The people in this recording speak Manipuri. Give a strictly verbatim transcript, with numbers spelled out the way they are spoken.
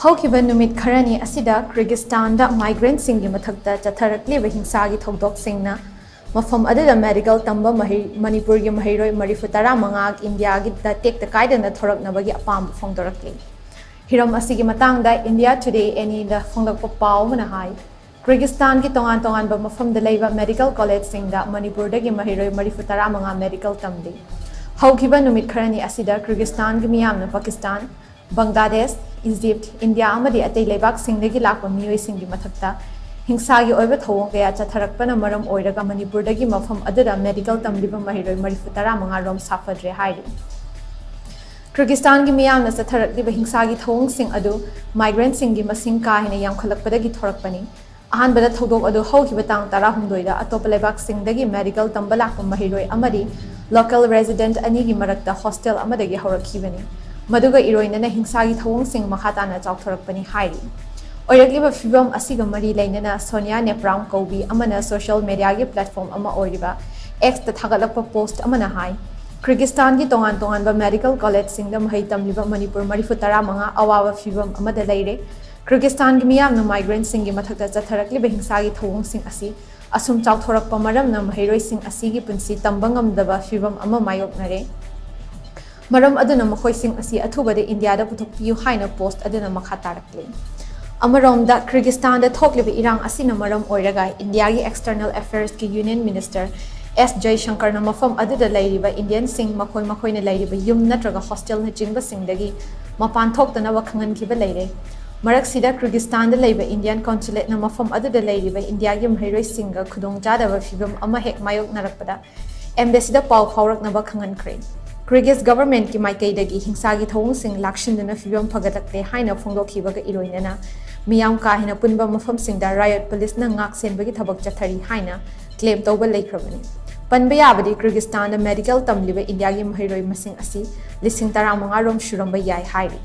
ꯍꯧꯈꯤꯕ ꯅꯨꯃꯤꯠ ꯈꯔꯅꯤ ꯑꯁꯤꯗ ꯀ꯭ꯔꯤꯒꯤꯁꯇꯥꯟꯗ migrantꯁꯤꯡꯒꯤ ꯃꯊꯛꯇ ꯆꯠꯊꯔꯛꯂꯤꯕ ꯍꯤꯡꯁꯥꯒꯤ ꯊꯧꯗꯣꯛꯁꯤꯡꯅ ꯃꯐꯝ ꯑꯗꯨꯗ medical ꯇꯝꯕ ꯃꯍꯩ-, ꯃꯅꯤꯄꯨꯔꯒꯤ ꯃꯍꯩꯔꯣꯏ ꯃꯔꯤꯐꯨ ꯇꯔꯥ ꯃꯉꯥ ꯏꯟꯗꯤꯌꯥꯒꯤꯗ ꯇꯦꯛꯇ ꯀꯥꯏꯗꯅ ꯊꯣꯔꯛꯅꯕꯒꯤ ꯑꯄꯥꯝꯕ ꯐꯣꯡꯗꯣꯔꯛꯂꯤ꯫ ꯍꯤꯔꯝ ꯑꯁꯤꯒꯤ ꯃꯇꯥꯡꯗ India Today ꯑꯅꯤꯗ ꯐꯣꯡꯂꯛꯄ ꯄꯥꯎ ꯑꯃꯅ ꯍꯥꯏ, ꯀ꯭ꯔꯤꯒꯤꯁꯇꯥꯟꯒꯤ ꯇꯣꯉꯥꯟ ꯇꯣꯉꯥꯟꯕ ꯃꯐꯝꯗ ꯂꯩꯕ medical collegeꯁꯤꯡꯗ ꯃꯅꯤꯄꯨꯔꯗꯒꯤ ꯃꯍꯩꯔꯣꯏ ꯃꯔꯤꯐꯨ ꯇꯔꯥ ꯃꯉꯥ medical ꯇꯝꯂꯤ꯫ ꯍꯧꯈꯤꯕ ꯅꯨꯃꯤꯠ ꯈꯔꯅꯤ ꯑꯁꯤꯗ ꯀ꯭ꯔꯤꯒꯤꯁꯇꯥꯟꯒꯤ ꯃꯤꯌꯥꯝꯅ ꯄꯥꯀꯤꯁꯇꯥꯟ, ꯕꯪꯒ꯭ꯂꯥꯗꯦꯁ, ꯏꯖꯤꯞ, ꯏꯟꯗꯤꯌꯥ ꯑꯃꯗꯤ ꯑꯇꯩ ꯂꯩꯕꯥꯛꯁꯤꯡꯗꯒꯤ ꯂꯥꯛꯄ ꯃꯤꯑꯣꯏꯁꯤꯡꯒꯤ ꯃꯊꯛꯇ ꯍꯤꯡꯁꯥꯒꯤ ꯑꯣꯏꯕ ꯊꯧꯑꯣꯡ ꯀꯌꯥ ꯆꯠꯊꯔꯛꯄꯅ ꯃꯔꯝ ꯑꯣꯏꯔꯒ ꯃꯅꯤꯄꯨꯔꯗꯒꯤ ꯃꯐꯝ ꯑꯗꯨꯗ medical ꯇꯝꯂꯤꯕ ꯃꯍꯩꯔꯣꯏ ꯃꯔꯤꯐꯨ ꯇꯔꯥ ꯃꯉꯥ ꯔꯣꯝ ꯁꯥꯐꯗ꯭ꯔꯦ ꯍꯥꯏꯔꯤ꯫ ꯀ꯭ꯔꯤꯒꯤꯁꯇꯥꯟꯒꯤ ꯃꯤꯌꯥꯝꯅ ꯆꯠꯊꯔꯛꯂꯤꯕ ꯍꯤꯡꯁꯥꯒꯤ ꯊꯧꯑꯣꯡꯁꯤꯡ ꯑꯗꯨ migrantꯁꯤꯡꯒꯤ ꯃꯁꯤꯡ ꯀꯥ ꯍꯦꯟꯅ ꯌꯥꯝꯈꯠꯂꯛꯄꯗꯒꯤ ꯊꯣꯔꯛꯄꯅꯤ꯫ ꯑꯍꯥꯟꯕꯗ ꯊꯧꯗꯣꯛ ꯑꯗꯨ ꯍꯧꯈꯤꯕ ꯇꯥꯡ ꯇꯔꯥꯍꯨꯝꯗꯣꯏꯗ ꯑꯇꯣꯞꯄ ꯂꯩꯕꯥꯛꯁꯤꯡꯗꯒꯤ medical ꯇꯝꯕ ꯂꯥꯛꯄ ꯃꯍꯩꯔꯣꯏ ꯑꯃꯗꯤ local resident ꯑꯅꯤꯒꯤ ꯃꯔꯛꯇ hostel ꯑꯃꯗꯒꯤ ꯍꯧꯔꯛꯈꯤꯕꯅꯤ꯫ ꯃꯗꯨꯒ ꯏꯔꯣꯏꯅꯅ ꯍꯤꯡꯁꯥꯒꯤ ꯊꯧꯑꯣꯡꯁꯤꯡ ꯃꯈꯥ ꯇꯥꯅ ꯆꯥꯎꯊꯣꯔꯛꯄꯅꯤ ꯍꯥꯏꯔꯤ꯫ ꯑꯣꯏꯔꯛꯂꯤꯕ ꯐꯤꯕꯝ ꯑꯁꯤꯒ ꯃꯔꯤ ꯂꯩꯅꯅ ꯁꯣꯅꯤꯌꯥ ꯅꯦꯄ꯭ꯔꯥꯝ ꯀꯧꯕꯤ ꯑꯃꯅ social mediaꯒꯤ platform ꯑꯃ ꯑꯣꯏꯔꯤꯕ Xꯇ ꯊꯥꯒꯠꯂꯛꯄ post ꯑꯃꯅ ꯍꯥꯏ, ꯀ꯭ꯔꯤꯒꯤꯁꯇꯥꯟꯒꯤ ꯇꯣꯉꯥꯟ ꯇꯣꯉꯥꯟꯕ medical collegeꯁꯤꯡꯗ ꯃꯍꯩ ꯇꯝꯂꯤꯕ ꯃꯅꯤꯄꯨꯔ ꯃꯔꯤꯐꯨ ꯇꯔꯥ ꯃꯉꯥ ꯑꯋꯥꯕ ꯐꯤꯕꯝ ꯑꯃꯗ ꯂꯩꯔꯦ꯫ ꯀ꯭ꯔꯤꯒꯤꯁꯇꯥꯟꯒꯤ ꯃꯤꯌꯥꯝꯅ migrantꯁꯤꯡꯒꯤ ꯃꯊꯛꯇ ꯆꯠꯊꯔꯛꯂꯤꯕ ꯍꯤꯡꯁꯥꯒꯤ ꯊꯧꯑꯣꯡꯁꯤꯡ ꯑꯁꯤ ꯑꯁꯨꯝ ꯆꯥꯎꯊꯣꯔꯛꯄ ꯃꯔꯝꯅ ꯃꯍꯩꯔꯣꯏꯁꯤꯡ ꯑꯁꯤꯒꯤ ꯄꯨꯟꯁꯤ ꯇꯝꯕ ꯉꯝꯗꯕ ꯐꯤꯕꯝ ꯑꯃ ꯃꯥꯌꯣꯛꯅꯔꯦ꯫ ꯃꯔꯝ ꯑꯗꯨꯅ ꯃꯈꯣꯏꯁꯤꯡ ꯑꯁꯤ ꯑꯊꯨꯕꯗ ꯏꯟꯗꯤꯌꯥꯗ ꯄꯨꯊꯣꯛꯄꯤꯌꯨ ꯍꯥꯏꯅ post ꯑꯗꯨꯅ ꯃꯈꯥ ꯇꯥꯔꯛꯂꯤ꯫ ꯑꯃꯔꯣꯝꯗ, ꯀ꯭ꯔꯤꯒꯤꯁꯇꯥꯟꯗ ꯊꯣꯛꯂꯤꯕ ꯏꯔꯥꯡ ꯑꯁꯤꯅ ꯃꯔꯝ ꯑꯣꯏꯔꯒ ꯏꯟꯗꯤꯌꯥꯒꯤ External Affairsꯀꯤ Union Minister S ꯖꯌꯁꯪꯀꯔꯅ ꯃꯐꯝ ꯑꯗꯨꯗ ꯂꯩꯔꯤꯕ Indianꯁꯤꯡ ꯃꯈꯣꯏ ꯃꯈꯣꯏꯅ ꯂꯩꯔꯤꯕ ꯌꯨꯝ ꯅꯠꯇ꯭ꯔꯒ hostelꯅꯆꯤꯡꯕꯁꯤꯡꯗꯒꯤ ꯃꯄꯥꯟ ꯊꯣꯛꯇꯅꯕ ꯈꯪꯍꯟꯈꯤꯕ ꯂꯩꯔꯦ꯫ ꯃꯔꯛꯁꯤꯗ, ꯀ꯭ꯔꯤꯒꯤꯁꯇꯥꯟꯗ ꯂꯩꯕ Indian Consulateꯅ ꯃꯐꯝ ꯑꯗꯨꯗ ꯂꯩꯔꯤꯕ ꯏꯟꯗꯤꯌꯥꯒꯤ ꯃꯍꯩꯔꯣꯏꯁꯤꯡꯒ ꯈꯨꯗꯣꯡꯆꯥꯗꯕ ꯐꯤꯕꯝ ꯑꯃ ꯍꯦꯛ ꯃꯥꯌꯣꯛꯅꯔꯛꯄꯗ, Embassyꯗ ꯄꯥꯎ ꯐꯥꯎꯔꯛꯅꯕ ꯈꯪꯍꯟꯈ꯭ꯔꯦ꯫ ꯀ꯭ꯔꯤꯒꯤꯁ governmentꯀꯤ ꯃꯥꯏꯀꯩꯗꯒꯤ ꯍꯤꯡꯁꯥꯒꯤ ꯊꯧꯑꯣꯡꯁꯤꯡ ꯂꯥꯛꯁꯤꯟꯗꯨꯅ ꯐꯤꯕꯝ ꯐꯒꯠꯂꯛꯇꯦ ꯍꯥꯏꯅ ꯐꯣꯡꯗꯣꯛꯈꯤꯕꯒ ꯏꯔꯣꯏꯅꯅ, ꯃꯤꯌꯥꯝ ꯀꯥ ꯍꯦꯟꯅ ꯄꯨꯟꯕ ꯃꯐꯝꯁꯤꯡꯗ riot policeꯅ ꯉꯥꯛ ꯁꯦꯟꯕꯒꯤ ꯊꯕꯛ ꯆꯠꯊꯔꯤ ꯍꯥꯏꯅ claim ꯇꯧꯕ ꯂꯩꯈ꯭ꯔꯕꯅꯤ꯫ ꯄꯟꯕ ꯌꯥꯕꯗꯤ, ꯀ꯭ꯔꯤꯒꯤꯁꯇꯥꯟꯗ medical ꯇꯝꯂꯤꯕ ꯏꯟꯗꯤꯌꯥꯒꯤ ꯃꯍꯩꯔꯣꯏ ꯃꯁꯤꯡ ꯑꯁꯤ ꯂꯤꯁꯤꯡ ꯇꯔꯥꯃꯉꯥ ꯔꯣꯝ ꯁꯨꯔꯝꯕ ꯌꯥꯏ ꯍꯥꯏꯔꯤ꯫